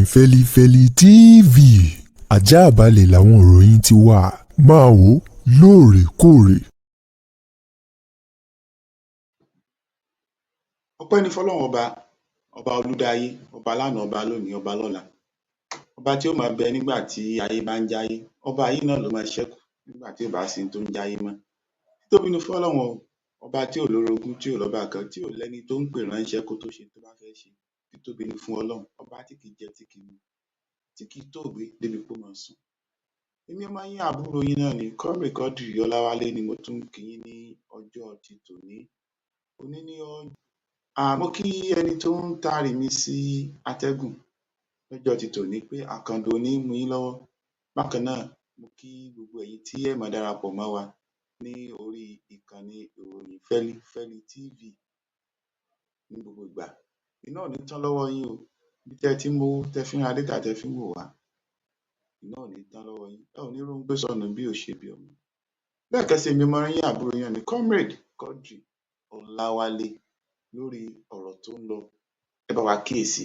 Ìròyìn Fẹ́lífẹ́lí TV àjààbálẹ̀ làwọn ìròyìn ti wà, máa wò ó lóòrèkóòrè. Ọpẹ́ ní fọ́lọ́run ọba, ọba olùdáyé, ọba lánàá, ọba lónìí, ọba lọ́la, ọba tí ó máa bẹ nígbà tí ayé bá ń jáyé, ọba yìí náà ló máa ṣẹ́kù nígbà tí ò bá sí tó ń jáyé mọ́. Títóbi ní fọ́lọ́run o, ọba tí ò lórogún, tí ò lọ́bàkan, tí ò lẹ́ni tó ń pè ránṣẹ́ kó tó ṣe tó bá fẹ́ ṣe. Títóbi ní fún Ọlọ́run, ọba tí kìí jẹ, tí kìí mu, tí kìí tòògbé débi pó máa sùn. Èmi ọmọ yín, àbúrò yín náà ni Comrade Quadri Ọláwálé ni mo tún kí yín ní ọjọ́ ti tòní. Òní ní mo kí ẹni tó ń taari mi sí atẹ́gùn lọ́jọ́ ti tòní pé àkàndò ò ní mú yín lọ́wọ́. Bákan náà, mo kí gbogbo ẹ̀yin tí ẹ máa darapọ̀ mọ́ wa ní orí ìkànnì ìròyìn Fẹ́lífẹ́lí TV ní gbogbo ìgbà. Iná ò ní tán lọ́wọ́ yín o. Ibi tẹ́ ẹ ti ń mówó, tẹ́ fi ń ra data, tẹ́ fi ń wò wá. Iná ò ní tán lọ́wọ́ yín. Ẹ ò ní róhun gbé sọnù bí ò ṣe bí ọmọ. Lẹ́ẹ̀kan sí, èmi ọmọ yín, àbúrò yín náà ni Comrade Quadri Ọláwálé lórí ọ̀rọ̀ tó ń lọ. Ẹ bá wa kíyèsí,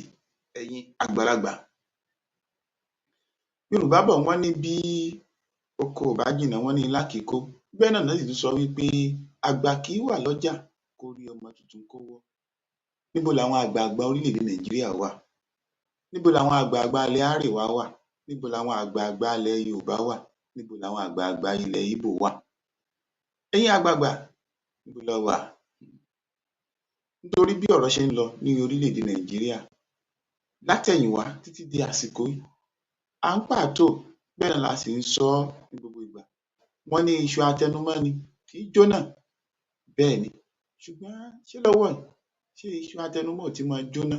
ẹ̀yin àgbàlagbà. Yorùbá bọ̀ wọ́n ní bí oko ò bá jìnnà, wọ́n ní ilá kìí kó. Bẹ́ẹ̀ náà sì tún sọ wípé àgbà kìí wà lọ́jà kó rí ọmọ tuntun kó wọ́. Níbo làwọn àgbààgbà orílẹ̀-èdè Nàìjíríà wà? Níbo làwọn àgbààgbà ilẹ̀ Árèwá wà? Níbo làwọn àgbààgbà ilẹ̀ Yorùbá wà? Níbo làwọn àgbààgbà ilẹ̀ Íbò wà? Ẹ̀yin àgbààgbà, níbo lẹ wà? Nítorí bí ọ̀rọ̀ ṣe ń lọ ní orílẹ̀-èdè Nàìjíríà látẹ̀yìnwá títí di àsìkò yìí, à ń pààtó bẹ́ẹ̀ náà la sì ń sọ ọ́ ní gbogbo ìgbà. Wọ́n ní iṣu atẹnumọ́ni kì í jóná. Bẹ́ẹ̀ ni, ṣùgbọ́n ṣé lọ́wọ́ yìí, ṣé iṣu atẹnumọ́ ò ti máa jóná?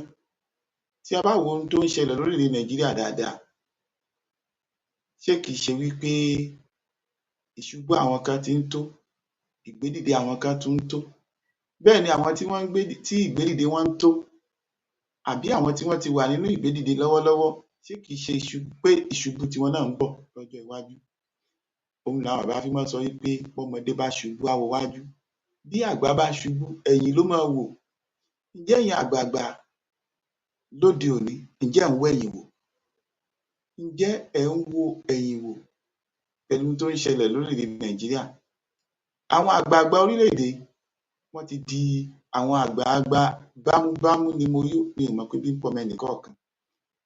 Tí a bá wo ohun tó ń ṣẹlẹ̀ lórílẹ̀-èdè Nàìjíríà dáadáa, ṣé kìí ṣe wípé ìṣubú àwọn kan ti ń tó, ìgbédìde àwọn kan tún ń tó? Bẹ́ẹ̀ ni àwọn tí wọ́n ń gbé tí ìgbédìde wọn ń tó, àbí àwọn tí wọ́n ti wà nínú ìgbédìde lọ́wọ́lọ́wọ́, ṣé kìí ṣe pé ìṣubú tiwọn náà ń bọ̀ lọ́jọ́ iwájú? Òun làwọn bàbá fi máa ń sọ wípé bọ́mọdé bá ṣubú á wo wájú, bí àgbà bá ṣubú ẹ̀yìn ló máa wò. Ǹjẹ́ ẹ̀yin àgbààgbà lóde òní, ǹjẹ́ ẹ̀ ń wẹ̀yìn wò? Ǹjẹ́ ẹ̀ ń wo ẹ̀yìn wò pẹ̀lú tó ń ṣẹlẹ̀ lórílẹ̀-èdè Nàìjíríà? Àwọn àgbààgbà orílẹ̀-èdè wọ́n ti di àwọn àgbààgbà bámúbámú ni mo yó, mi ò mọ̀ pé bí ń pọmọ ẹnìkọ̀ọ̀kan.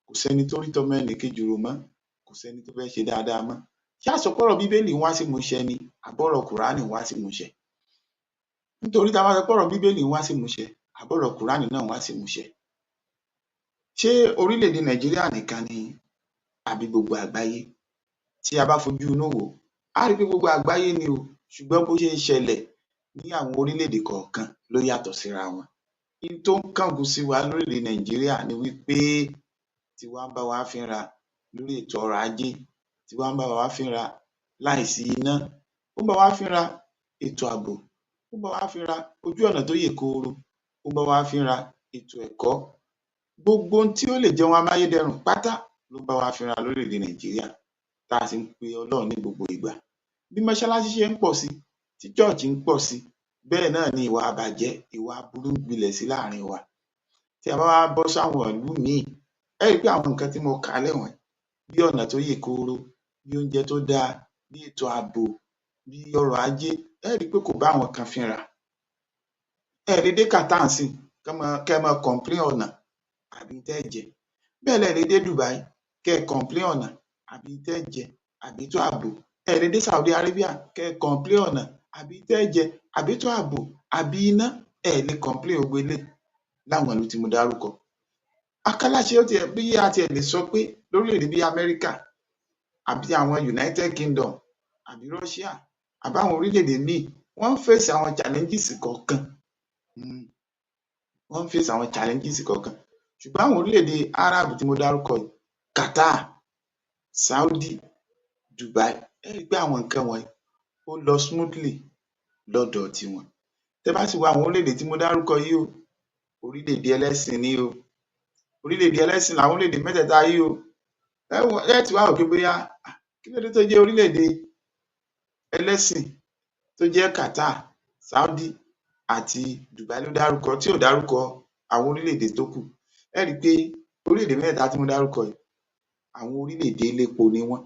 Kò sẹ́ni tó rí tọmọ ẹnìkejì rò mọ́, kò sẹ́ni tó fẹ́ ṣe dáadáa mọ́. Ṣé àsọpọ̀rọ̀ Bíbélì ń wá sí ìmúṣẹ ni àbọ̀rọ̀ Kùránì ń wá sí ìmúṣẹ? Nítorí tá a bá sọ pọ̀rọ̀ Bíbélì ń wá sí ìmúṣẹ, àbọ̀rọ̀ Kùránì náà ń wá sí ìmúṣẹ. Ṣé orílẹ̀-èdè Nàìjíríà nìkan ni àbí gbogbo àgbáyé? Tí a bá fojú inú wò ó, á rí pé gbogbo àgbáyé ni o, ṣùgbọ́n bó ṣe ń ṣẹlẹ̀ ní àwọn orílẹ̀-èdè kọ̀ọ̀kan ló yàtọ̀ síra wọn. N tó ń kángun sí wa lórílẹ̀-èdè Nàìjíríà ni wípé tiwa ń bá wa fínra lórí ètò ọrọ̀ ajé, tiwa ń bá wa fínra láìsí iná, ó ń bá wa fínra ètò ààbò, ó ń bá wa fínra ojú ọ̀nà tó yè kooro, ó ń bá wa fínra ètò ẹ̀kọ́. Gbogbo ohun tí ó lè jẹ́ ohun amáyédẹrùn pátá ló ń bá wa fínra lórílẹ̀-èdè Nàìjíríà, tá a sì ń pe Ọlọ́run ní gbogbo ìgbà. Bí mọ́ṣáláṣí ṣe ń pọ̀ sí, tí chọ́ọ̀chì ń pọ̀ sí, bẹ́ẹ̀ náà ni ìwà àbàjẹ́, ìwà aburú ń gbilẹ̀ sí láàrin wa. Tí a bá wá bọ́ sáwọn ìlú míì, ẹ rí i pé àwọn nǹkan tí mo kà á lẹ̀ wọ̀nyí, bí ọ̀nà tó yè kooro, bí oúnjẹ tó dáa, bí ètò ààbò, bí ọrọ̀ ajé, ẹ rí i pé kò bá àwọn kan fínra. Ẹ lè dé Qatar ńsìnyí kẹ́ ẹ máa complain ọ̀nà àbí tẹ́ ẹ jẹ. Bẹ́ẹ̀ lẹ lè dé Dubai kẹ́ ẹ complain ọ̀nà àbí tẹ́ ẹ jẹ àbí ètò ààbò. Ẹ lè dé Saudi Arabia kẹ́ ẹ complain ọ̀nà àbí tẹ́ ẹ jẹ àbí ètò ààbò àbí iná, ẹ lè complain gbogbo eléyìí láwọn ìlú tí mo dárúkọ. Akáláṣe ó tiẹ̀ bí a tiẹ̀ lè sọ pé lórílẹ̀-èdè bíi Amẹ́ríkà àbí àwọn United Kingdom àbí Russia àbí àwọn orílẹ̀-èdè míì, wọ́n ń face àwọn challenges kọ̀ọ̀kan. Wọ́n ń face àwọn challenges kọ̀ọ̀kan. Ṣùgbọ́n àwọn orílẹ̀-èdè Arab tí mo dárúkọ yìí, Qatar, Saudi, Dubai, ẹ rí i pé àwọn nǹkan wọ̀nyí ó lọ smoothly lọ́dọ̀ tiwọn. Tẹ́ bá sì wo àwọn orílẹ̀-èdè tí mo dárúkọ yìí o, orílẹ̀-èdè ẹlẹ́sìn ni o. Orílẹ̀-èdè ẹlẹ́sìn làwọn orílẹ̀-èdè mẹ́tẹ̀ẹ̀ta yìí o. Ẹ ti wá wò pé bóyá kí ló dé tó jẹ́ orílẹ̀-èdè ẹlẹ́sìn tó jẹ́ Qatar, Saudi àti Dubai ló dárúkọ tí ò dárúkọ àwọn orílẹ̀-èdè tó kù. Ẹ rí i pé orílẹ̀-èdè mẹ́tẹ̀ẹ̀ta tí mo dárúkọ yìí, Àwọn orílẹ̀-èdè elépo ni wọ́n.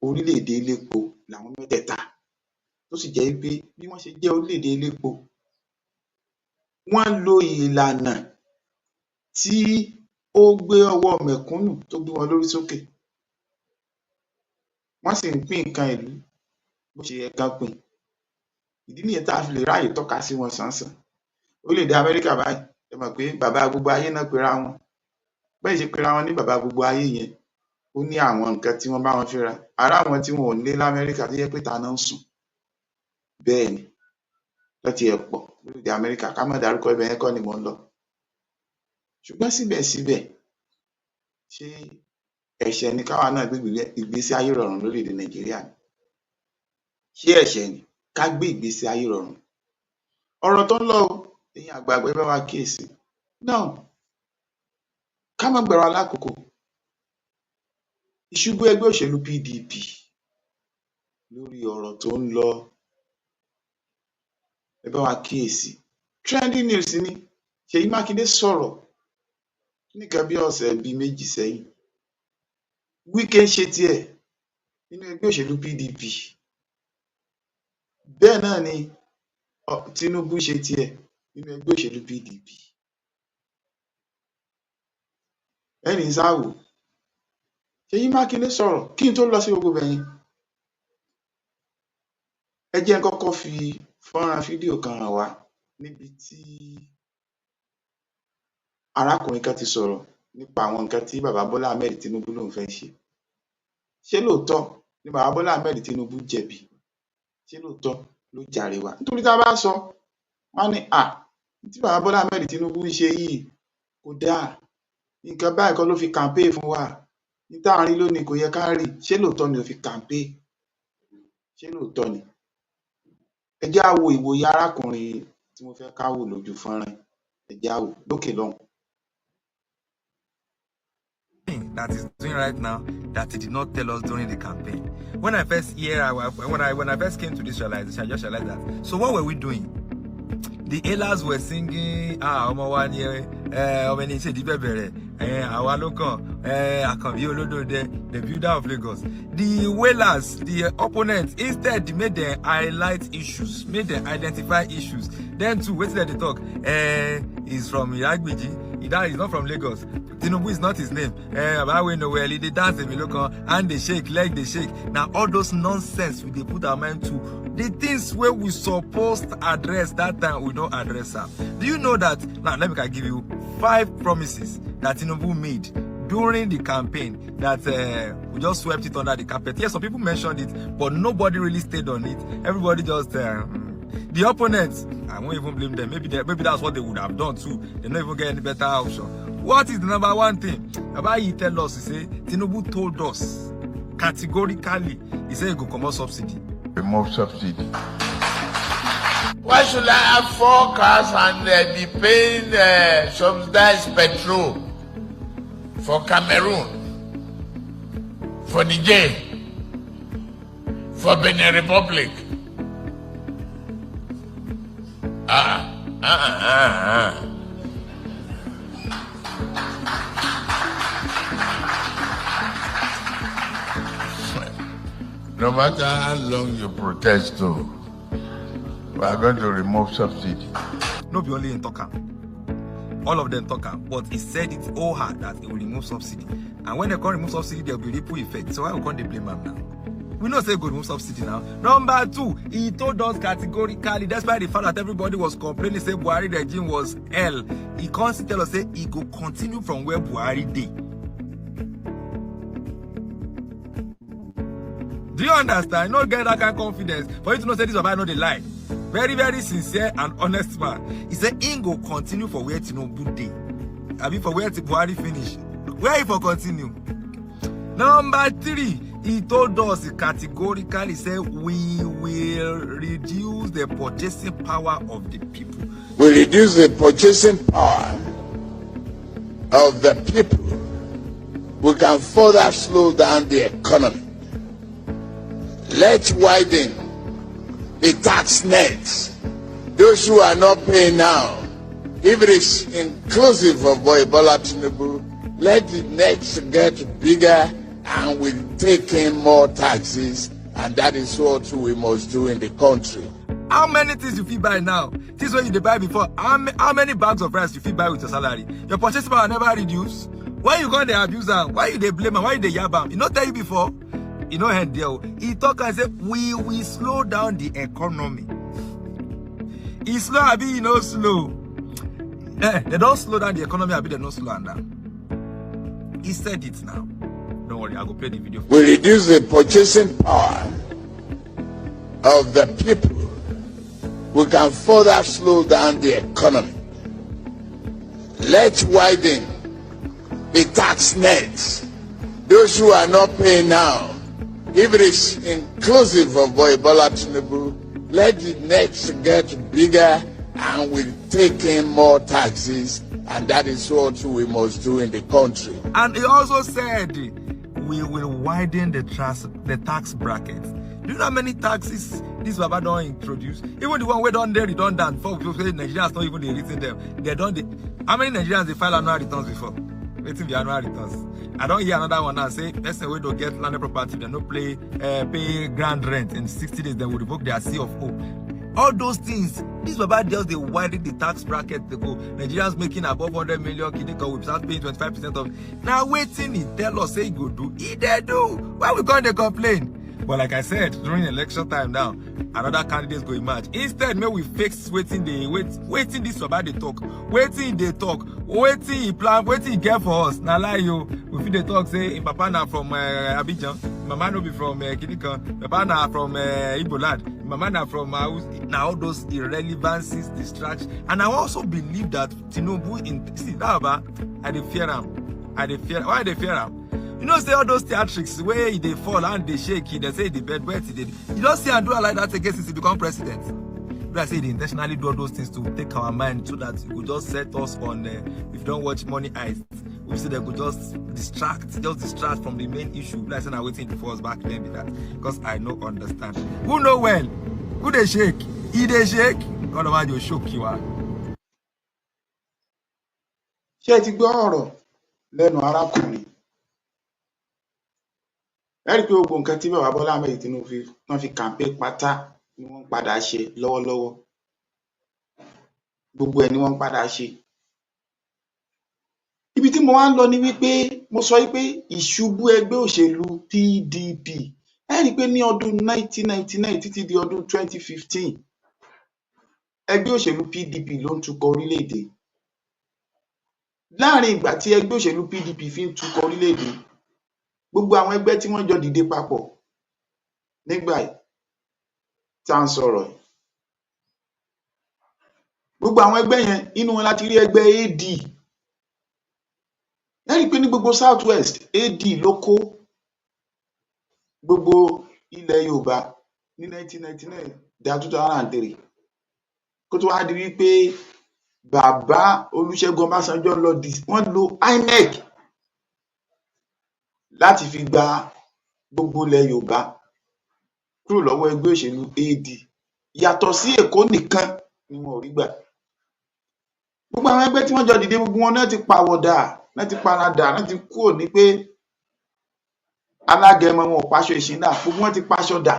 Orílẹ̀-èdè elépo làwọn mẹ́tẹ̀ẹ̀ta, tó sì jẹ́ pé bí wọ́n ṣe jẹ́ orílẹ̀-èdè elépo, wọ́n lo ìlànà tí ó gbé ọwọ́ mẹ̀kúnnù, tó gbé wọn lórí sókè. Wọ́n sì ń pín nǹkan ìlú bó ṣe yẹ kán pín. Ìdí nìyẹn tá a fi lè ráàyè tọ́ka sí wọn sàn-án. Orílẹ̀-èdè Amẹ́ríkà báyìí, ẹ mọ̀ pé bàbá gbogbo ayé náà pera wọn. Bẹ́ẹ̀ ṣe pera wọn ní bàbá gbogbo ayé yẹn, ó ní àwọn nǹkan tí wọ́n bá wọn fínra. Ará àwọn tí wọn ò nílé l'Amẹ́ríkà tó jẹ́ pé ìta náà ń sùn. Bẹ́ẹ̀ ni, wọ́n tiẹ̀ pọ̀ lórílẹ̀-èdè Amẹ́ríkà. Ká má dárúkọ ibẹ̀ yẹn kọ́ ni mò ń lọ. Ṣùgbọ́n síbẹ̀síbẹ̀, ṣé ẹ̀ṣẹ̀ ni káwa náà gbé ìgbésí ayé rọrùn lórílẹ̀-èdè Nàìjíríà ni? Ṣé ẹ̀ṣẹ̀ ni ká gbé ìgbésí ayé rọrùn? Ọ̀rọ̀ tó ń lọ o, ẹ̀yin àgbààgbà, ẹ bá wa kíyèsí. Now, ká má gbára lákòókò. Ìṣubú ẹgbẹ́ òṣèlú PDP lórí ọ̀rọ̀ tó ń lọ, ẹ bá wa kíyèsí. Trending news ni. Ṣèyí Mákindé sọ̀rọ̀ nìkan bí ọ̀sẹ̀ bíi 2 sẹ́yìn. Wike ń ṣe tiẹ̀ nínú ẹgbẹ́ òṣèlú PDP, bẹ́ẹ̀ náà ni Tinubu ṣe tiẹ̀ nínú ẹgbẹ́ òṣèlú PDP. Ẹnì sáwò, Ṣèyí Mákindé sọ̀rọ̀. Kí n tó lọ sí gbogbo bẹ̀yẹn, ẹ jẹ́ n kọ́kọ́ fi fọ́nrán fídíò kan hàn wá níbi tí arákùnrin kan ti sọ̀rọ̀ nípa àwọn nǹkan tí bàbá Bọ́lá Ahmed Tinubu lòun fẹ́ ṣe. Ṣé lóòótọ́ ni bàbá Bọ́lá Ahmed Tinubu jẹ̀bi? Ṣé lóòótọ́ ló jàre wa? Nítorí tá a bá sọ, wọ́n á ní à tí bàbá Bọ́lá Ahmed Tinubu ń ṣe yìí kò dáa, nǹkan báyìí kọ́ ló fi campaign fún wa, ní tá à ń rí lónìí kò yẹ ká rí. Ṣé lóòótọ́ ni ò fi campaign? Ṣé lóòótọ́ ni? Ẹ jẹ́ á wo ìwòye arákùnrin tí mo fẹ́ ká wò lójú fọ́nrán. Ẹ jẹ́ á wò lókè lọ́hùn. That he's doing right now that he did not tell us during the campaign. When I first hear, when I first came to this realization, I just realized that. So what were we doing? The hailers were singing, "Ah, ọmọ wa ni ẹ, ọmọ ẹni ṣèdí bẹ̀bẹ̀rẹ̀, ẹ, àwa ló kàn, ẹ, Àkànbí Olódòdẹ, the builder of Lagos." The wailers, the opponents, instead made them highlight issues, made them identify issues. Then too, wetin dem dey talk? He's from Iragbiji. He that is not from Lagos. Tinubu is not his name. Baba wey no well, he dey dance Emilokan, hand dey shake, leg dey shake. Now all those nonsense we dey put our mind to. The things wey we supposed address that time, we don't address am. Do you know that? Now let me give you five promises that Tinubu made during the campaign that we just swept it under the carpet. Yes, some people mentioned it, but nobody really stayed on it. Everybody just the opponents, I won't even blame them. Maybe that's what they would have done too. They don't even get any better option. What is the number one thing? Baba he tell us, he say, Tinubu told us categorically, he said he go comot subsidy. Remove subsidy. Why should I have four cars and be paying subsidized petrol for Cameroon, for Niger, for Benin Republic? Ah, ah, ah, ah. No matter how long you protest, though, we are going to remove subsidy. No be only him talk am. All of them talk am, but he said it all hard that he will remove subsidy. And when they come remove subsidy, there will be ripple effect. So why we can't they blame am now? We know say go remove subsidy now. Number two, he told us categorically, despite the fact that everybody was complaining, say Buhari regime was hell. He constantly tell us say he go continue from where Buhari dey. Do you understand? You no get that kind of confidence for you to know say this baba no dey lie. Very, very sincere and honest man. He said he go continue for where Tinubu dey. I mean for where Buhari finish. Where he for continue? Number three, he told us categorically, said we will reduce the purchasing power of the people. We reduce the purchasing power of the people. We can further slow down the economy. Let's widen the tax nets. Those who are not paying now, if it is inclusive of Bola Tinubu, Let the nets get bigger and we take in more taxes, and that is what we must do in the country. How many things you fit buy now? Things wey you dey buy before, how many bags of rice you fit buy with your salary? Your purchasing power never reduce. Why you come dey abuse am? Why you dey blame am? Why you dey yab am? E no tell you before? E no end there o. E talk am say we will slow down the economy. E slow abi e no slow? Eh, they don slow down the economy abi they no slow am down? He said it now. Don't worry, I go play the video. We reduce the purchasing power of the people. We can further slow down the economy. Let's widen the tax nets. Those who are not paying now, if it is inclusive of Boy Bola Tinubu, let the nets get bigger and we take in more taxes, and that is what we must do in the country. And he also said we will widen the tax bracket. Do you know how many taxes this Baba don introduce? Even the one wey don dey redundant before, we say Nigerians not even dey reason them. They don dey. How many Nigerians dey file annual returns before? Wetin be annual returns? I don hear another one now say person wey don get landed property, dem no play pay ground rent in 60 days, dem go revoke their C of O. All those things, this Baba just dey widen the tax bracket dey go. Nigerians making above 100 million kini kan will start paying 25% of. Na wetin he tell us say he go do, he dey do. Why we come dey complain? But like I said, during election time now, another candidate go emerge. Instead, make we fix wetin dey wait, wetin this Baba dey talk, wetin he dey talk, wetin he plan, wetin he get for us. Na lie o. We fit dey talk say im papa na from Abidjan, im mama no be from kinikan, papa na from Igbo land, im mama na from na all those irrelevancies, distraction. And I also believe that Tinubu in see that Baba, I dey fear am. I dey fear. Why I dey fear am? You know say all those theatrics wey e dey fall and dey shake, dey say e dey bed wet, e dey. You don see am do am like that again since he become president? Be like say e dey intentionally do all those things to take our mind so that e go just set us on. If you don watch Money Heist, we see dem go just distract from the main issue. Be like say na wetin dey for us back then be that. Because I no understand. Who know well? Who dey shake? E dey shake? Kọ́lọ́ má jò ṣókì wa. Ṣé ẹ ti gbọ́ ọ̀rọ̀ lẹ́nu arákùnrin? Ẹ rí i pé gbogbo nǹkan tí bàbá Bọ́lá Ahmed Tinubu fi tán fi campaign pátá ni wọ́n ń padà ṣe lọ́wọ́lọ́wọ́. Gbogbo ẹ̀ ni wọ́n ń padà ṣe. Ibi tí mo wá ń lọ ni wípé mo sọ wípé ìṣubú ẹgbẹ́ òṣèlú PDP, ẹ rí i pé ní ọdún 1999 títí di ọdún 2015, ẹgbẹ́ òṣèlú PDP ló ń tukọ̀ orílẹ̀-èdè. Láàrin ìgbà tí ẹgbẹ́ òṣèlú PDP fi ń tukọ̀ orílẹ̀-èdè, gbogbo àwọn ẹgbẹ́ tí wọ́n jọ dìde papọ̀ nígbà yìí tá à ń sọ̀rọ̀ yìí, gbogbo àwọn ẹgbẹ́ yẹn, inú wọn la ti rí ẹgbẹ́ AD. Ẹ rí i pé ní gbogbo South West, AD ló kó gbogbo ilẹ̀ Yorùbá ní 1999 dá 2003, kó tó wá di wípé bàbá Olúṣẹ́gun Ọbásanjọ́ lọ, wọ́n lo INEC láti fi gba gbogbo ilẹ̀ Yorùbá kúrò lọ́wọ́ ẹgbẹ́ òṣèlú AD. Yàtọ̀ sí Èkó nìkan ni wọn ò rí gbà. Gbogbo àwọn ẹgbẹ́ tí wọ́n jọ dìde, gbogbo wọn náà ti pàwọ̀dà, náà ti paradà, náà ti kúrò ní pé alágẹmọ wọn ò paṣọ ìṣíndà, gbogbo wọn ti paṣọ dà.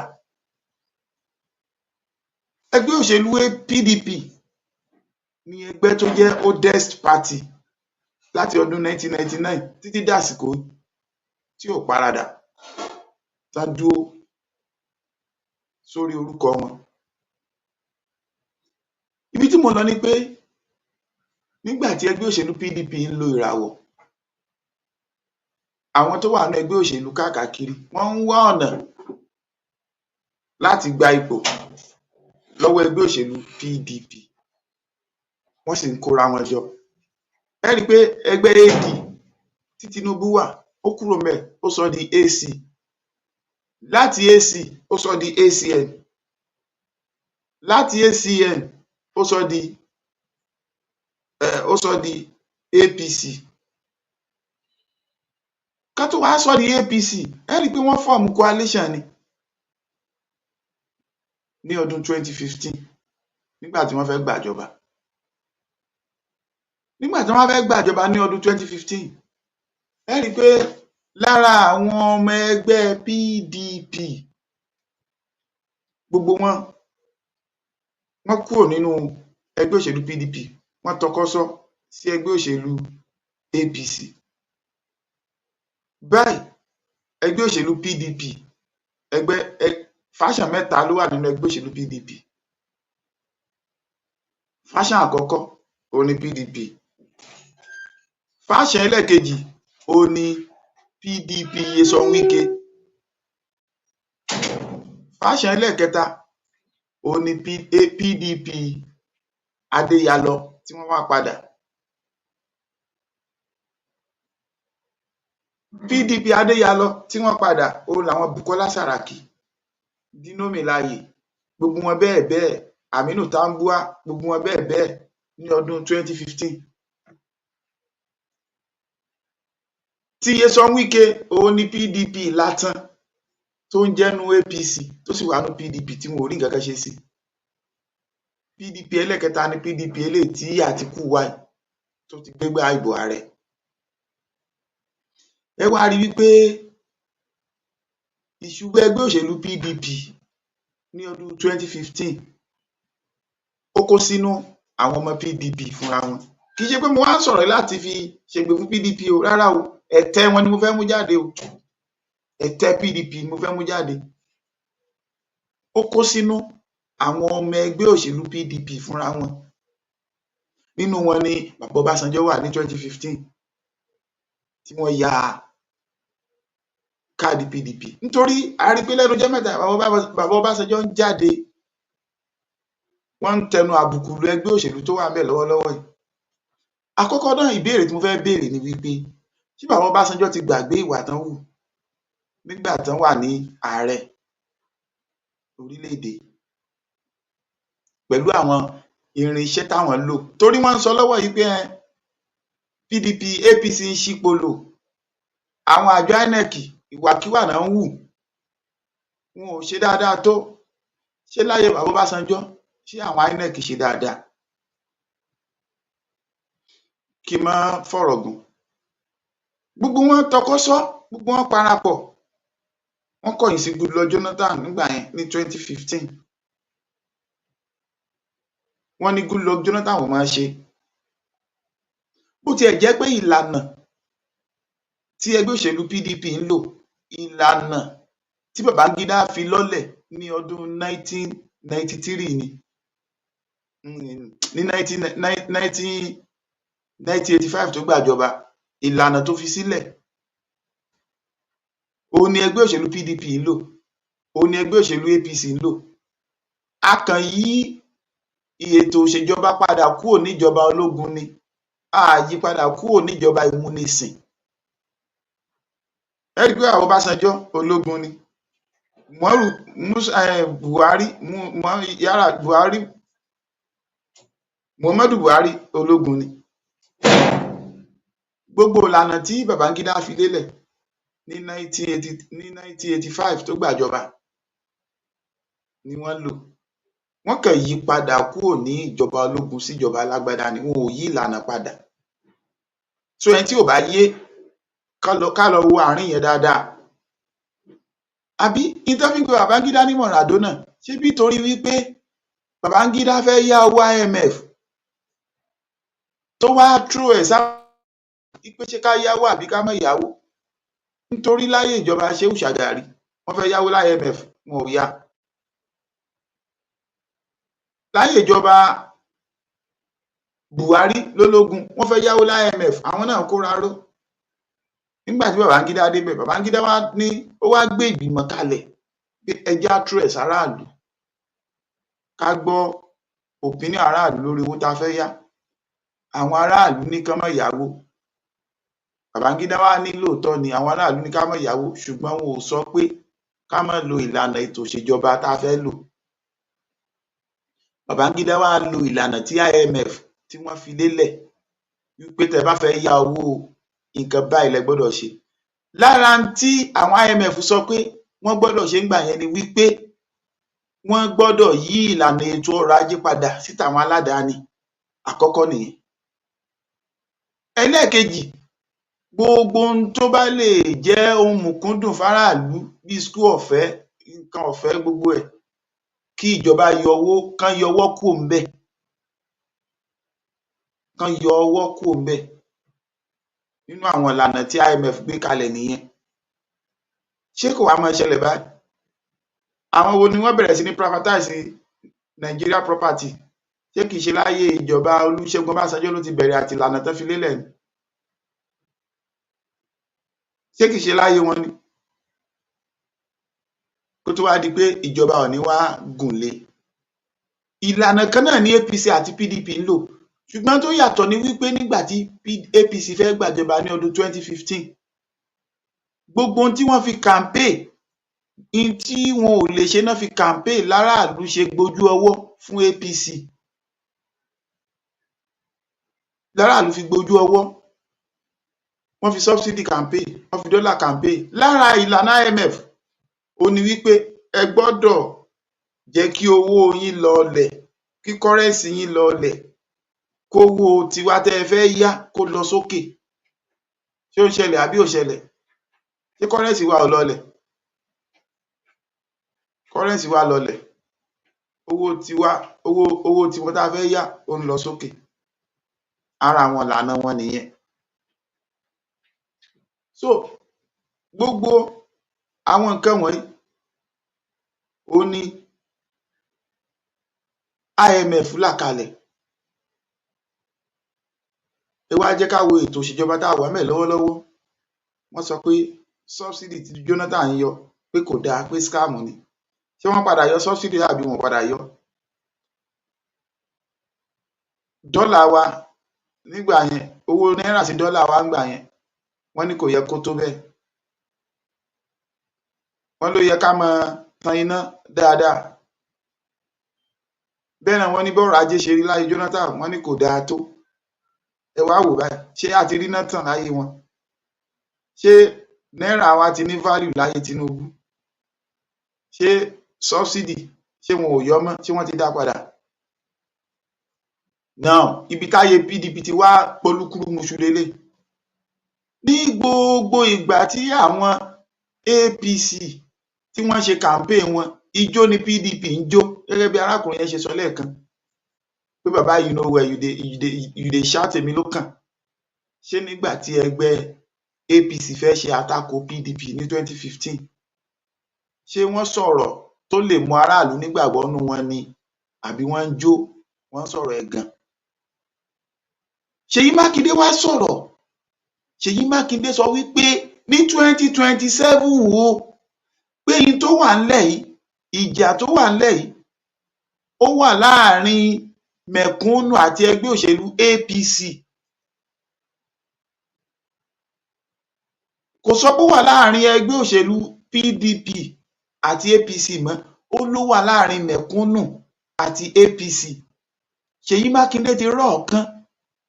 Ẹgbẹ́ òṣèlú PDP ní ẹgbẹ́ tó jẹ́ oldest party láti ọdún 1999 títí dàsìkò yìí tí ò paradà, tán dúró sórí orúkọ wọn. Ibi tí mò ń lọ ni pé nígbà tí ẹgbẹ́ òṣèlú PDP ń lo ìràwọ̀, àwọn tó wà nínú ẹgbẹ́ òṣèlú káàkiri, wọ́n ń wá ọ̀nà láti gba ipò lọ́wọ́ ẹgbẹ́ òṣèlú PDP, wọ́n sì ń kóra wọn jọ. Ẹ rí i pé ẹgbẹ́ AD tí Tinubu wà, ó kúrò ńbẹ̀, ó sọ di AC. Láti AC, ó sọ di ACN. Láti ACN, ó sọ di APC. Ká tó wá sọ di APC, ẹ rí i pé wọ́n form coalition ni ní ọdún 2015 nígbà tí wọ́n fẹ́ gbàjọba. Nígbà tí wọ́n fẹ́ gbàjọba ní ọdún 2015. Ẹ rí i pé lára àwọn ọmọ ẹgbẹ́ PDP, gbogbo wọn, wọ́n kúrò nínú ẹgbẹ́ òṣèlú PDP, wọ́n tọkọ́sọ́ sí ẹgbẹ́ òṣèlú APC. Báyìí, ẹgbẹ́ òṣèlú PDP, ẹgbẹ́ faction mẹ́ta ló wà nínú ẹgbẹ́ òṣèlú PDP. Faction àkọ́kọ́ òun ni PDP, faction ẹlẹ́ẹ̀kejì òun ni PDP Nyesom Wike, faction ẹlẹ́ẹ̀kẹta òun ni PDP Adéyalọ tí wọ́n wá padà. PDP Adéyalọ tí wọ́n padà òun làwọn Bùkọ́lá Sàràkí, Dino Melaye, gbogbo wọn bẹ́ẹ̀ bẹ́ẹ̀, Aminu Tambuwa, gbogbo wọn bẹ́ẹ̀ bẹ́ẹ̀ ní ọdún 2015. Tí Nyesom Wike òun ni PDP Látàn tó ń jẹ́nu APC tó sì wà nú PDP tí wọn ò rí nǹkan kan ṣe sí. PDP ẹlẹ́ẹ̀kẹta ni PDP eléyìí tí Àtíkù wà yìí tó ti gbégbá ìbò ààrẹ. Ẹ wá rí wípé ìṣubú ẹgbẹ́ òṣèlú PDP ní ọdún 2015 ó kó sínú àwọn ọmọ PDP fúnra wọn. Kì í ṣe pé mo wá ń sọ̀rọ̀ láti fi ṣègbè fún PDP o, rárá o, ẹ̀tẹ́ wọn ni mo fẹ́ mú jáde o, ẹ̀tẹ́ PDP ni mo fẹ́ mú jáde. Ó kó sínú àwọn ọmọ ẹgbẹ́ òṣèlú PDP fúnra wọn. Nínú wọn ni bàbá Ọbásanjọ́ wà ní 2015 tí wọ́n ya káàdì PDP. Nítorí a rí pé lẹ́nu ọjọ́ mẹ́ta bàbá Ọbásanjọ́ ń jáde, wọ́n ń tẹnu àbùkù lu ẹgbẹ́ òṣèlú tó wà ńbẹ̀ lọ́wọ́lọ́wọ́ yìí. Àkọ́kọ́ náà, ìbéèrè tí mo fẹ́ béèrè ni wípé ṣé bàbá Ọbásanjọ́ ti gbàgbé ìwà tán hù nígbà tán wà ní ààrẹ orílẹ̀-èdè pẹ̀lú àwọn irinṣẹ́ táwọn lò? Torí wọ́n ń sọ lọ́wọ́ yìí pé PDP APC ń ṣípolò, àwọn àjọ INEC ìwàkiwà náà ń hù, wọn ò ṣe dáadáa tó. Ṣé láyé bàbá Ọbásanjọ́, ṣé àwọn INEC ṣe dáadáa? Kí n má fọ̀rọ̀ gùn. Gbogbo wọn tọkọ́sọ́, gbogbo wọn parapọ̀, wọ́n kọ̀yìn sí Goodluck Jonathan nígbà yẹn ní 2015. Wọ́n ní Goodluck Jonathan ò máa ṣe. Bó tiẹ̀ jẹ́ pé ìlànà tí ẹgbẹ́ òṣèlú PDP ń lò, ìlànà tí Babangida fi lọ́lẹ̀ ní ọdún 1993 ni, ní 1985 tó gbàjọba, ìlànà tó fi sílẹ̀ òun ni ẹgbẹ́ òṣèlú PDP ń lò, òun ni ẹgbẹ́ òṣèlú APC ń lò. A kàn yí ètò òṣèjọba padà kúrò níjọba ológun ni, a yí padà kúrò níjọba ìmúnisìn. Ẹ rí i pé àwọn Ọbásanjọ́ ológun ni, Umaru Musa, Buhari, Yara Buhari, Muhammadu Buhari ológun ni. Gbogbo ìlànà tí Babangida fi lélẹ̀ ní 1985 tó gbàjọba ni wọ́n lò. Wọ́n kàn yí padà kúrò ní ìjọba ológun síjọba alágbádá ni, wọn ò yí ìlànà padà. So ẹni tí ò bá yé ká lọ wo àárín yẹn dáadáa. Àbí ìtàn fi ń pe Babangida ní Maradona, ṣé bí torí wípé Babangida fẹ́ yá owó IMF tó wá throw ẹ̀ sá pé ṣé ká yáwó àbí ká má yáwó? Nítorí láyé ìjọba Shehu Shagari, wọ́n fẹ́ yáwó láyé IMF, wọn ò yá. Láyé ìjọba Buhari lólógún, wọ́n fẹ́ yáwó láyé IMF, àwọn náà kóra ró. Nígbà tí Babangida débẹ̀, Babangida wá ní ó wá gbé ìgbìmọ̀ kalẹ̀ pé ẹ jẹ́ á throw ẹ̀ sáráàlú, ká gbọ́ opinion aráàlú lórí owó tá a fẹ́ yá. Àwọn aráàlú ní kán má yáwó. Babangida wá ní lóòótọ́ ni àwọn aráàlú ní ká má yáwó, ṣùgbọ́n wọn ò sọ pé ká má lo ìlànà ètò ìṣèjọba tá a fẹ́ lò. Babangida wá lo ìlànà tí IMF tí wọ́n fi lélẹ̀ wípé tẹ́ bá fẹ́ yá owó, nǹkan báyìí lẹ gbọ́dọ̀ ṣe. Lára tí àwọn IMF sọ pé wọ́n gbọ́dọ̀ ṣe ńgbà yẹn ni wípé wọ́n gbọ́dọ̀ yí ìlànà ètò ọrọ̀ ajé padà sí tàwọn aládàáni. Àkọ́kọ́ nìyẹn. Ẹlẹ́ẹ̀kejì, Gbogbo ohun tó bá lè jẹ́ ohun mùkúndùn fáráàlú bíi school ọ̀fẹ́, nǹkan ọ̀fẹ́, gbogbo ẹ̀, kí ìjọba yọ owó kán yọwọ́ kúò ńbẹ̀, kán yọ ọwọ́ kúò ńbẹ̀. Nínú àwọn ìlànà tí IMF gbé kalẹ̀ nìyẹn. Ṣé kò wá máa ṣẹlẹ̀ báyìí? Àwọn wo ni wọ́n bẹ̀rẹ̀ sí ní privatize Nigeria property? Ṣé kìí ṣe láyé ìjọba Olúṣẹ́gun Ọbásanjọ́ ló ti bẹ̀rẹ̀ àti ìlànà tán fi lélẹ̀ ni? Ṣé kìí ṣe láyé wọn ni? Kó tó wá di pé ìjọba ò ní wá gùn lé. Ìlànà kan náà ni APC àti PDP ń lò, ṣùgbọ́n tó yàtọ̀ ni wípé nígbà tí APC fẹ́ gbàjọba ní ọdún 2015, gbogbo ohun tí wọ́n fi campaign, n tí wọn ò lè ṣe ná fi campaign, láràlú ṣe gbojú ọwọ́ fún APC. Láràlú fi gbojú ọwọ́. Wọ́n fi subsidy campaign, wọ́n fi dollar campaign. Lára ìlànà IMF òhun ni wípé ẹ gbọ́dọ̀ jẹ́ kí owó yín lọlẹ̀, kí currency yín lọlẹ̀, kówó tiwa tẹ́ ẹ fẹ́ yá kó lọ sókè. Ṣé ó ń ṣẹlẹ̀ àbí ò ṣẹlẹ̀? Ṣé currency wa ò lọlẹ̀? Currency wa lọlẹ̀, owó tiwa, owó tiwọn tá a fẹ́ yá, ó ń lọ sókè. Ara àwọn ìlànà wọn nìyẹn. So gbogbo àwọn nǹkan wọ̀nyí òhun ni IMF là kalẹ̀. Ẹ wá jẹ́ ká wo ètò ìṣèjọba tá a wà ńbẹ̀ lọ́wọ́lọ́wọ́. Wọ́n sọ pé subsidy tí Jonathan yọ pé kò dáa, pé scam ni. Ṣé wọ́n padà yọ subsidy àbí wọn ò padà yọ́? Dọ́là wa nígbà yẹn, owó náírà sí dọ́là wa ńgbà yẹn, wọ́n ní kò yẹ kó tó bẹ́ẹ̀. Wọ́n ló yẹ ká máa tan iná dáadáa. Bẹ́ẹ̀ náà wọ́n ní bọ́rọ̀ ajé ṣe rí láyé Jonathan, wọ́n ní kò dáa tó. Ẹ wá wò báyìí, ṣé a ti ríná tàn láyé wọn? Ṣé náírà wa ti ní value láyé Tinubu? Ṣé subsidy, ṣé wọn ò yọ́ mọ́? Ṣé wọ́n ti dá padà? Now, ibi táyé PDP ti wá polúkúrúmuṣu leléyìí. Ní gbogbo ìgbà tí àwọn APC tí wọ́n ṣe campaign wọn, ijó ni PDP ń jó, gẹ́gẹ́ bí arákùnrin yẹn ṣe sọ lẹ́ẹ̀kan pé bàbá, you know well, you dey shout èmi ló kàn. Ṣé nígbà tí ẹgbẹ́ APC fẹ́ ṣe àtakò PDP ní 2015, ṣé wọ́n sọ̀rọ̀ tó lè mú aráàlú nígbàgbọ́ nínú wọn ni, àbí wọ́n ń jó, wọ́n ń sọ̀rọ̀ ẹ̀gàn? Ṣèyí Mákindé wá sọ̀rọ̀. Ṣèyí Mákindé sọ wípé ní 2027 o, pé n tó wà ńlẹ̀ yìí, ìjà tó wà ńlẹ̀ yìí, ó wà láàrin mẹ̀kúnnù àti ẹgbẹ́ òṣèlú APC. Kò sọ pé ó wà láàrin ẹgbẹ́ òṣèlú PDP àti APC mọ́, ó ló wà láàrin mẹ̀kúnnù àti APC. Ṣèyí Mákindé ti rọ́ ọ̀kan,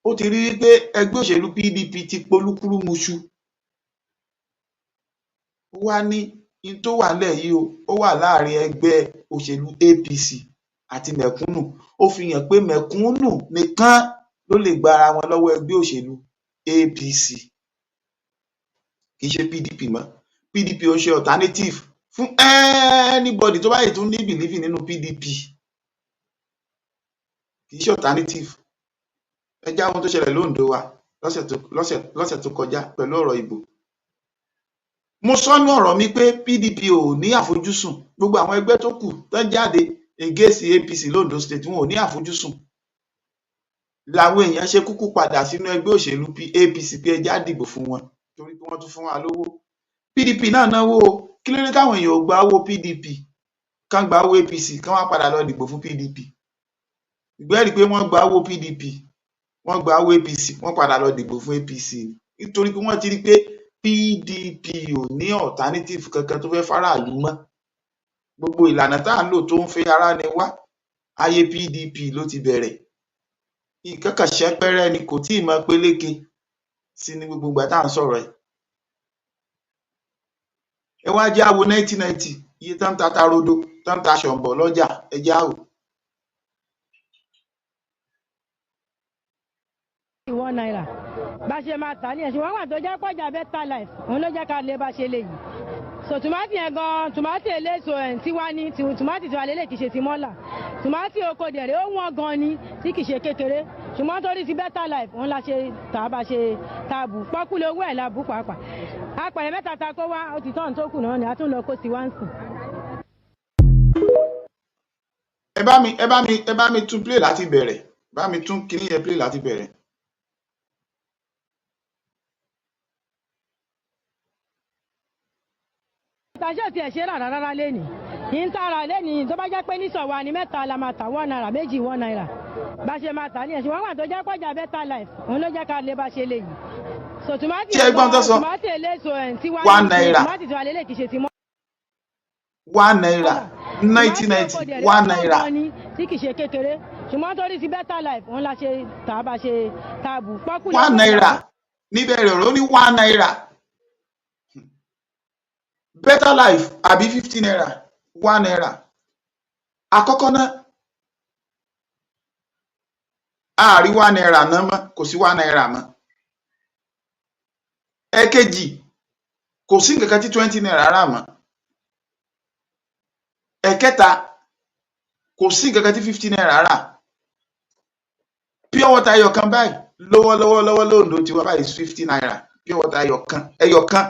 ó ti rí wípé ẹgbẹ́ òṣèlú PDP ti polúkúrúmuṣu. Ó wá ní n tó wà ńlẹ̀ yìí o, ó wà láàrin ẹgbẹ́ òṣèlú APC àti mẹ̀kúnnù. Ó fi hàn pé mẹ̀kúnnù nìkan ló lè gba ara wọn lọ́wọ́ ẹgbẹ́ òṣèlú APC, kì í ṣe PDP mọ́. PDP ò ń ṣe alternative fún anybody tó bá yìí tún ní belief nínú PDP, kì í ṣe alternative. Ẹ já ohun tó ṣẹlẹ̀ lóńdó wa lọ́sẹ̀ tó kọjá pẹ̀lú ọ̀rọ̀ ìbò. Mo sọ nú ọ̀rọ̀ mi pé PDP ò ní àfojúsùn. Gbogbo àwọn ẹgbẹ́ tó kù tán jáde against APC lóńdó State, wọn ò ní àfojúsùn. Làwọn èèyàn ṣe kúkú padà sínú ẹgbẹ́ òṣèlú APC pé ẹ já dìbò fún wọn, torí pé wọ́n tún fún wa lówó. PDP náà náwó o. Kí ló dé táwọn èèyàn ò gba owó PDP, kán gba owó APC, kán wá padà lọ dìbò fún PDP? Ìgbẹ́ rí i pé wọ́n gba owó PDP, wọ́n gba owó APC, wọ́n padà lọ dìbò fún APC, nítorí pé wọ́n ti rí i pé PDP ò ní alternative kankan tó fẹ́ fáráàlú mọ́. Gbogbo ìlànà tá à ń lò tó ń fẹ́ ara ni wá, ayé PDP ló ti bẹ̀rẹ̀. Nǹkan kan ṣẹ́pẹ́rẹ́ ni, kò tíì mọ peléke sí ní gbogbo ìgbà tá à ń sọ̀rọ̀ ẹ̀. Ẹ wá jẹ́ á wo 1990, iye tán ń ta ata rodo, tán ń ta ṣọ̀m̀bọ̀ lọ́jà, ẹ jẹ́ á wò ó. ₦1 bá ṣe máa tà ní ẹ̀sìn wọ́n wà tó jẹ́ pọ̀jà Better Life, òun ló jẹ́ ká lè bá ṣe lè yìí. So tòmátì yẹn gan, tòmátì eléso ẹ̀ tí wá ní tòmátì tí wà lélẹ̀, kìí ṣe ti mọ́là. Tòmátì oko dẹ̀rẹ̀, ó wọ́n gan ni tí kìí ṣe kékeré, ṣùgbọ́n torí ti Better Life, òun la ṣe tà á bá ṣe ta bù pọ́kú lówó ẹ̀ la bù pàápàá. Apẹ̀rẹ̀ mẹ́ta ta kó wá, ó ti tọ́hún tó kù náà ni a tún lọ kó sí wá ń sìn. Ẹ bá mi tún play láti bẹ̀rẹ̀, bá mi tún kíní yẹn play láti bẹ̀rẹ̀. Tàṣé ò tiẹ̀ ṣe rárá rárá lénìí yìí ń tara lénìí. Tó bá jẹ́ pé nísọ̀ wa ni, mẹ́ta la máa tà, ₦1, méjì ₦1 bá ṣe máa tà ní ẹ̀sìn wọ́n wà tó jẹ́ pọ̀jà Better Life, òun ló jẹ́ ká lè bá ṣe lè yìí. So tòmátì Ṣé ẹ gbọ́n tó sọ? Tòmátì eléso ẹ̀ tí wá One ní naira. Tòmátì tí wà lélẹ̀ kìí ṣe ti mọ́ ₦1, 1990, ₦1. Tí kìí ṣe kékeré, ṣùgbọ́n torí ti Better Life, òun la ṣe tà á bá ṣe ta bù pọ́kú ₦1 níbẹ̀rẹ̀ ọ̀rọ̀, ó ní ₦1 Better Life àbí ₦50, ₦1. Àkọ́kọ́ náà, a rí ₦1 náà mọ́, kò sí ₦1 mọ́. Ẹ̀kejì, kò sí nǹkan kan tí ₦20 rà mọ́. Ẹ̀kẹta, kò sí nǹkan kan tí ₦50 rà. Pure water ẹyọ kan báyìí lọ́wọ́lọ́wọ́ lọ́wọ́ lóńdó tiwa báyìí is ₦50. Pure water ẹyọ kan, ẹyọ kan,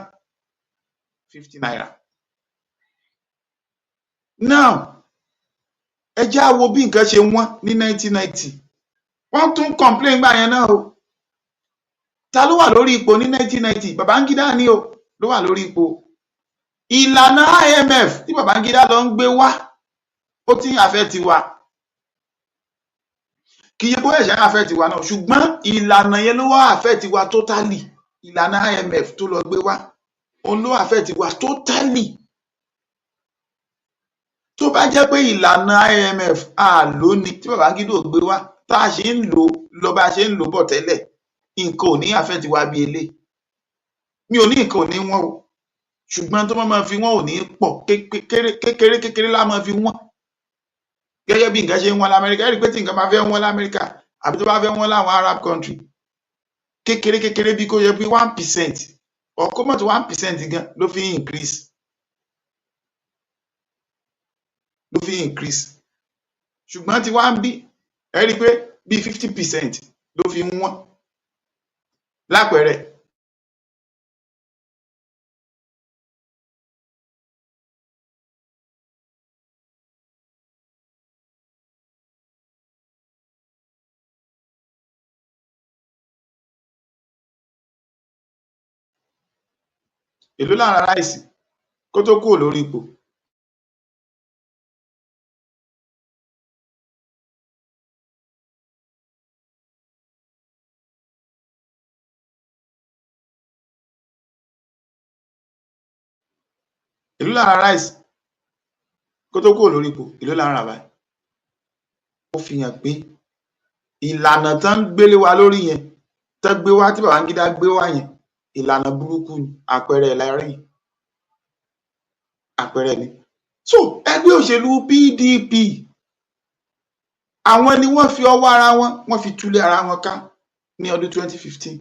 ₦50. Now, ẹ jẹ́ á wo bí nǹkan ṣe wọ́n ní 1990. Wọ́n tún complain gbà yẹn náà o. Ta ló wà lórí ipò ní 1990? Babangida ni o, ló wà lórí ipò. Ìlànà IMF tí Babangida lọ ń gbé wá, ó ti ń affect wa. Kì í ṣe pé ó ṣẹ̀ṣẹ̀ ń affect wa náà, ṣùgbọ́n ìlànà yẹn ló wá affect wa totally. Ìlànà IMF tó lọ gbé wá, òun ló affect wa totally. Tó bá jẹ́ pé ìlànà IMF a lò ní tí Babangida ò gbé wá, tá a ṣe ń lò lọ bá a ṣe ń lò bọ̀ tẹ́lẹ̀, nǹkan ò ní affect wa bí eléyìí. Mi ò ní nǹkan ò ní wọ́n o, ṣùgbọ́n tó bá máa fi wọ́n, ò ní pọ̀. Kékeré kékeré kékeré lá máa fi wọ́n, gẹ́gẹ́ bí nǹkan ṣe ń wọ́n lamẹ́ríkà. Ẹ rí i pé tí nǹkan bá fẹ́ wọ́n lamẹ́ríkà àbí tó bá fẹ́ wọ́n láwọn Arab country, kékeré kékeré, bí kò yẹ bí 1% or kó mọ̀ tó 1% gan ló fi ń increase, ló fi ń increase. Ṣùgbọ́n tí wá ń bí, ẹ rí i pé bí 50% ló fi ń wọ́n, lápẹẹrẹ. Èló là ń ra rice kó tó kúrò lórí ipò? Èló là ń ra rice kó tó kúrò lórí ipò? Èló là ń rà báyìí? Ó fi hàn pé ìlànà tán ń gbélé wa lórí yẹn, tán gbé wá, tí Babangida gbé wá yẹn, ìlànà burúkú ni. Àpẹẹrẹ ẹ̀ la rí yìí, àpẹẹrẹ ni. So ẹgbẹ́ òṣèlú PDP, àwọn ni wọ́n fi ọwọ́ ara wọn, wọ́n fi túlé ara wọn ká ní ọdún 2015.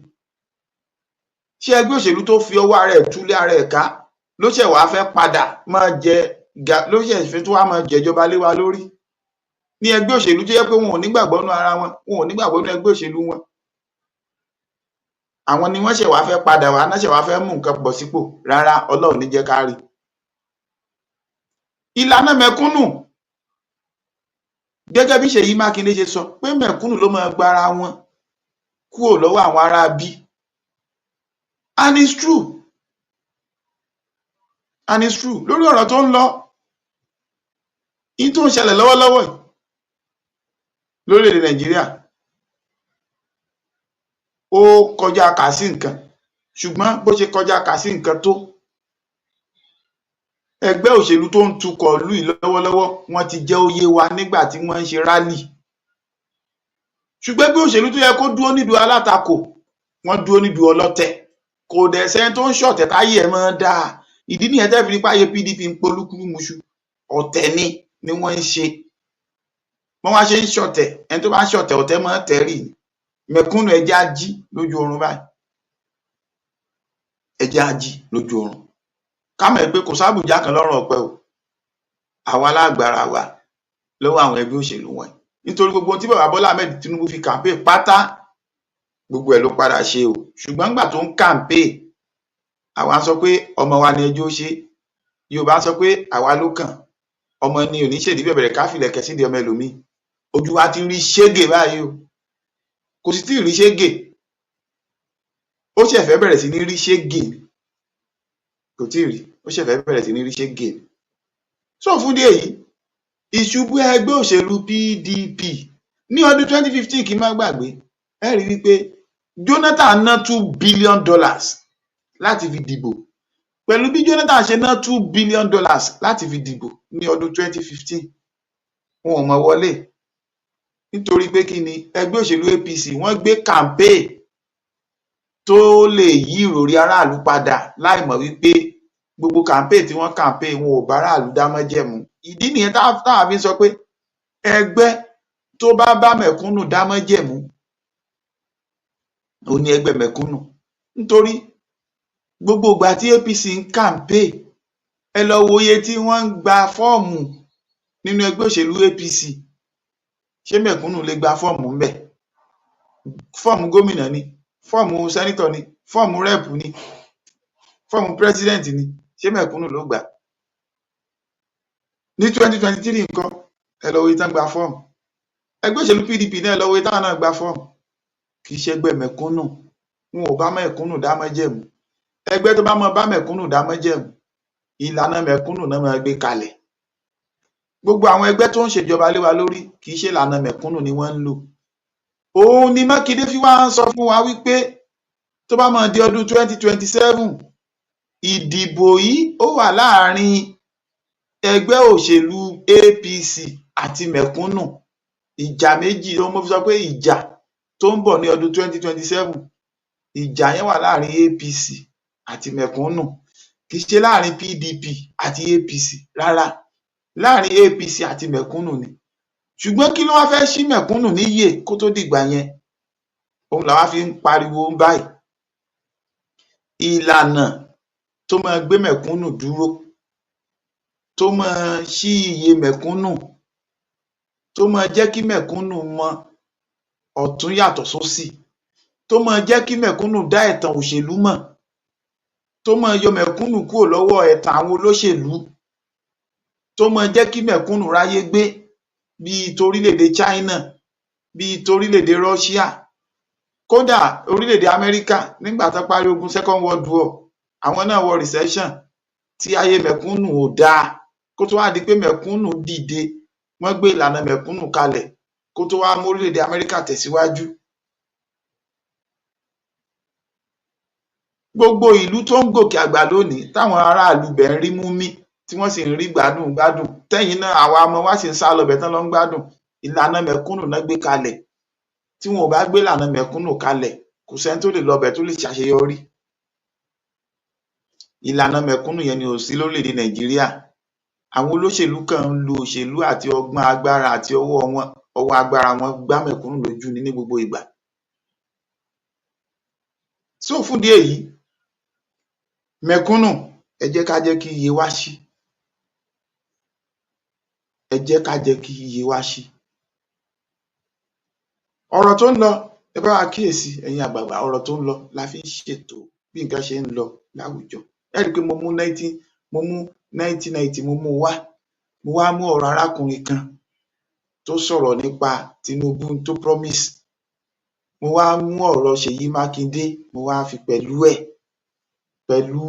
Ṣé ẹgbẹ́ òṣèlú tó fi ọwọ́ ara ẹ̀ túlé ara ẹ̀ ká ló ṣẹ̀ wá fẹ́ padà máa jẹ ló ṣẹ̀ fẹ́ tó wá máa jẹjọba lé wa lórí? Ní ẹgbẹ́ òṣèlú tó jẹ́ pé wọn ò nígbàgbọ́ nínú ara wọn, wọn ò nígbàgbọ́ nínú ẹgbẹ́ òṣèlú wọn, àwọn ni wọ́n ṣẹ̀ wá fẹ́ padà wá náà, ṣẹ̀ wá fẹ́ mú nǹkan pọ̀ sípò? Rárá, Ọlọ́run ní jẹ́ ká rí ìlànà mẹ̀kúnnù. Gẹ́gẹ́ bí Ṣèyí Mákindé ṣe sọ pé mẹ̀kúnnù ló máa gbára wọn kúrò lọ́wọ́ àwọn ará bí, and it's true, and it's true. Lórí ọ̀rọ̀ tó ń lọ yìí, tó ń ṣẹlẹ̀ lọ́wọ́lọ́wọ́ yìí lórílẹ̀-èdè Nàìjíríà, ó kọjá kà sí nǹkan. Ṣùgbọ́n bó ṣe kọjá kà sí nǹkan tó, ẹgbẹ́ òṣèlú tó ń tukọ̀ ìlú yìí lọ́wọ́lọ́wọ́, wọ́n ti jẹ́ ó yé wa nígbà tí wọ́n ń ṣe rally. Ṣùgbọ́n ẹgbẹ́ òṣèlú tó yẹ kó dúró nídùú alátakò, wọ́n dúró nídùú ọlọ́tẹ̀. Kò dẹ̀ sẹ́ni tó ń ṣọ̀tẹ̀ táyé ẹ̀ máa dáa. Ìdí nìyẹn tẹ́ fi rí páyé PDP ń polúkúrúmuṣu. Ọ̀tẹ̀ ni wọ́n ń ṣe. Wọ́n wá ṣe ń ṣọ̀tẹ̀, ẹni tó bá ń ṣọ̀tẹ̀, ọ̀tẹ̀ máa ń tẹ̀rì ni. Mẹ̀kúnnù, ẹ jẹ́ á jí lójú oorun báyìí, ẹ jẹ́ á jí lójú oorun, ká mọ̀ pé kò sábùjá kan lọ́rùn ọ̀pẹ o. Àwa lágbára wa lọ́wọ́ àwọn ẹgbẹ́ òṣèlú wọ̀nyí, nítorí gbogbo ohun tí bàbá Bọ́lá Ahmed Tinubu fi campaign pátá, gbogbo ẹ̀ ló padà ṣe o. Ṣùgbọ́n nígbà tó ń campaign, àwa sọ pé ọmọ wa ni ẹjọ́ ṣe. Yorùbá sọ pé àwa ló kàn, ọmọ ni ò ní ṣèdí bẹ̀bẹ̀rẹ̀ ká fìlẹ̀kẹ̀ sídìí ọmọ ẹlòmíì. Ojú wa ti rí ṣégè báyìí o, kò sì tíì rí ṣégè, ó ṣẹ̀ fẹ́ bẹ̀rẹ̀ sí ní rí ṣégè, kò tíì rí, ó ṣẹ̀ fẹ́ bẹ̀rẹ̀ sí ní rí ṣégè. So fún ìdí èyí, ìṣubú ẹgbẹ́ òṣèlú PDP ní ọdún 2015, kí n má gbàgbé, ẹ rí wípé Jonathan ná $2 billion láti fi dìbò. Pẹ̀lú bí Jonathan ṣe ná $2 billion láti fi dìbò ní ọdún 2015, wọn ò mọ̀ wọlé. Nítorí pé kí ni? Ẹgbẹ́ òṣèlú APC, wọ́n gbé campaign tó lè yí ìròrí aráàlú padà, láì mọ̀ wípé gbogbo campaign tí wọ́n campaign, wọn ò bá aráàlú dá májẹ̀mú. Ìdí nìyẹn táwa fi ń sọ pé ẹgbẹ́ tó bá bá mẹ̀kúnnù dá májẹ̀mú, òun ni ẹgbẹ́ mẹ̀kúnnù. Nítorí gbogbo ìgbà tí APC ń campaign, ẹ lọ wo iye tí wọ́n ń gba fọ́ọ̀mù nínú ẹgbẹ́ òṣèlú APC. Ṣé mẹ̀kúnnù lè gba fọ́ọ̀mù ńbẹ̀? Fọ́ọ̀mù gómìnà ni, fọ́ọ̀mù senator ni, fọ́ọ̀mù rep ni, fọ́ọ̀mù president ni, ṣé mẹ̀kúnnù ló gbà á? Ní 2023 nǹkan, ẹ lọ wo iye tán gba fọ́ọ̀mù. Ẹgbẹ́ òṣèlú PDP náà, ẹ lọ wo iye táwọn náà gba fọ́ọ̀mù. Kì í ṣẹgbẹ́ mẹ̀kúnnù, wọn ò bá mẹ̀kúnnù dá májẹ̀mú. Ẹgbẹ́ tó bá máa bá mẹ̀kúnnù dá májẹ̀mú, ìlànà mẹ̀kúnnù náà máa gbé kalẹ̀. Gbogbo àwọn ẹgbẹ́ tó ń ṣèjọba lé wa lórí, kì í ṣe ìlànà mẹ̀kúnnù ni wọ́n ń lò. Òun ni Mákindé fi wá ń sọ fún wa wípé tó bá máa di ọdún 2027, ìdìbò yìí, ó wà láàrin ẹgbẹ́ òṣèlú APC àti mẹ̀kúnnù. Ìjà méjì ló mo fi sọ pé ìjà tó ń bọ̀ ní ọdún 2027, ìjà yẹn wà láàrin APC àti mẹ̀kúnnù, kì í ṣe láàrin PDP àti APC rárá, láàrin APC àti mẹ̀kúnnù ni. Ṣùgbọ́n kí ló wá fẹ́ ṣí mẹ̀kúnnù níyè kó tó dìgbà yẹn? Òun làwa fi ń pariwo báyìí: ìlànà tó máa gbé mẹ̀kúnnù dúró, tó máa ṣí iyè mẹ̀kúnnù, tó máa jẹ́ kí mẹ̀kúnnù mọ ọ̀tún yàtọ̀ sósì, tó máa jẹ́ kí mẹ̀kúnnù dá ẹ̀tàn òṣèlú mọ̀, tó máa yọ mẹ̀kúnnù kúrò lọ́wọ́ ẹ̀tàn àwọn olóṣèlú, tó máa jẹ́ kí mẹ̀kúnnù ráyé gbé bíi torílẹ̀-èdè China, bíi torílẹ̀-èdè Russia, kódà orílẹ̀-èdè Amẹ́ríkà. Nígbà tán parí ogun Second World War, àwọn náà wọ recession tí ayé mẹ̀kúnnù ò dáa, kó tó wá di pé mẹ̀kúnnù dìde, wọ́n gbé ìlànà mẹ̀kúnnù kalẹ̀, kó tó wá mú orílẹ̀-èdè Amẹ́ríkà tẹ̀síwájú. Gbogbo ìlú tó ń gòkè àgbà lónìí, táwọn aráàlú ibẹ̀ ń rí mú mí, tí wọ́n sì ń rí gbádùn gbádùn, tẹ́yìn náà, àwa ọmọ wa sì ń sá lọ bẹ̀ tán lọ ń gbádùn, ìlànà mẹ̀kúnnù náà gbé kalẹ̀. Tí wọn ò bá gbé ìlànà mẹ̀kúnnù kalẹ̀, kò sẹ́ni tó lè lọ bẹ̀ tó lè ṣàṣeyọrí. Ìlànà mẹ̀kúnnù yẹn ni ò sí lórílẹ̀-èdè Nàìjíríà. Àwọn olóṣèlú kàn ń lo òṣèlú àti ọgbọ́n agbára àti ọwọ́ wọn, ọwọ́ agbára wọn gbá mẹ̀kúnnù lójú ni ní gbogbo ìgbà. So fúndìí èyí, mẹ̀kúnnù, ẹ jẹ́ ká jẹ́ kí iye wa ṣí, ẹ jẹ́ ká jẹ́ kí iye wa ṣí. Ọ̀rọ̀ tó ń lọ, ẹ bá wa kíyèsí, ẹ̀yin àgbààgbà. Ọ̀rọ̀ tó ń lọ la fi ń ṣètò bí nǹkan ṣe ń lọ láwùjọ. Ẹ rí i pé mo mú 1990, mo mú wá, mo wá mú ọ̀rọ̀ arákùnrin kan tó sọ̀rọ̀ nípa Tinubu tó promise, mo wá mú ọ̀rọ̀ Ṣèyí Mákindé, mo wá fi pẹ̀lú ẹ̀, pẹ̀lú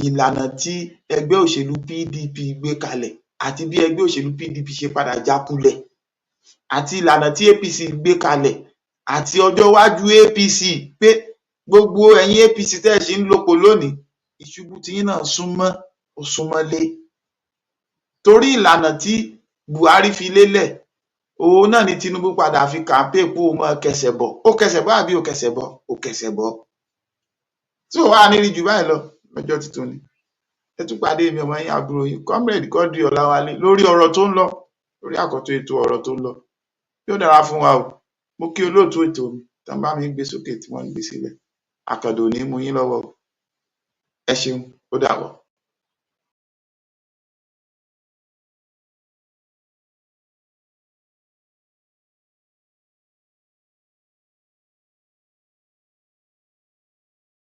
ìlànà tí ẹgbẹ́ òṣèlú PDP gbé kalẹ̀, àti bí ẹgbẹ́ òṣèlú PDP ṣe padà jákulẹ̀, àti ìlànà tí APC gbé kalẹ̀, àti ọjọ́ iwájú APC, pé gbogbo ẹ̀yin APC tẹ́ ẹ ṣì ń lopò lónìí, ìṣubú tiyín náà súnmọ́, ó súnmọ́lé. Torí ìlànà tí Buhari fi lélẹ̀, òun náà ni Tinubu padà fi campaign pé òun máa kẹsẹ̀ bọ̀. Ó kẹsẹ̀ bọ́ àbí ò kẹsẹ̀ bọ́? Ó kẹsẹ̀ bọ́. Tí ò wá ní rí jù báyìí lọ lọ́jọ́ títún ni. Ẹ tún pàdé mi, ọmọ yín, àbúrò yín, Comrade Quadri Ọláwálé, lórí ọ̀rọ̀ tó ń lọ, lórí àkọ́tún ètò ọ̀rọ̀ tó ń lọ. Yóò dára fún wa o. Mo kí olóòtú ètò mi. Tó ń bá mi gbé sókè tí wọ́n ń gbé sílẹ̀, àkàndò ò ní mú yín lọ́wọ́ o. Ẹ ṣeun, ó dàbọ̀.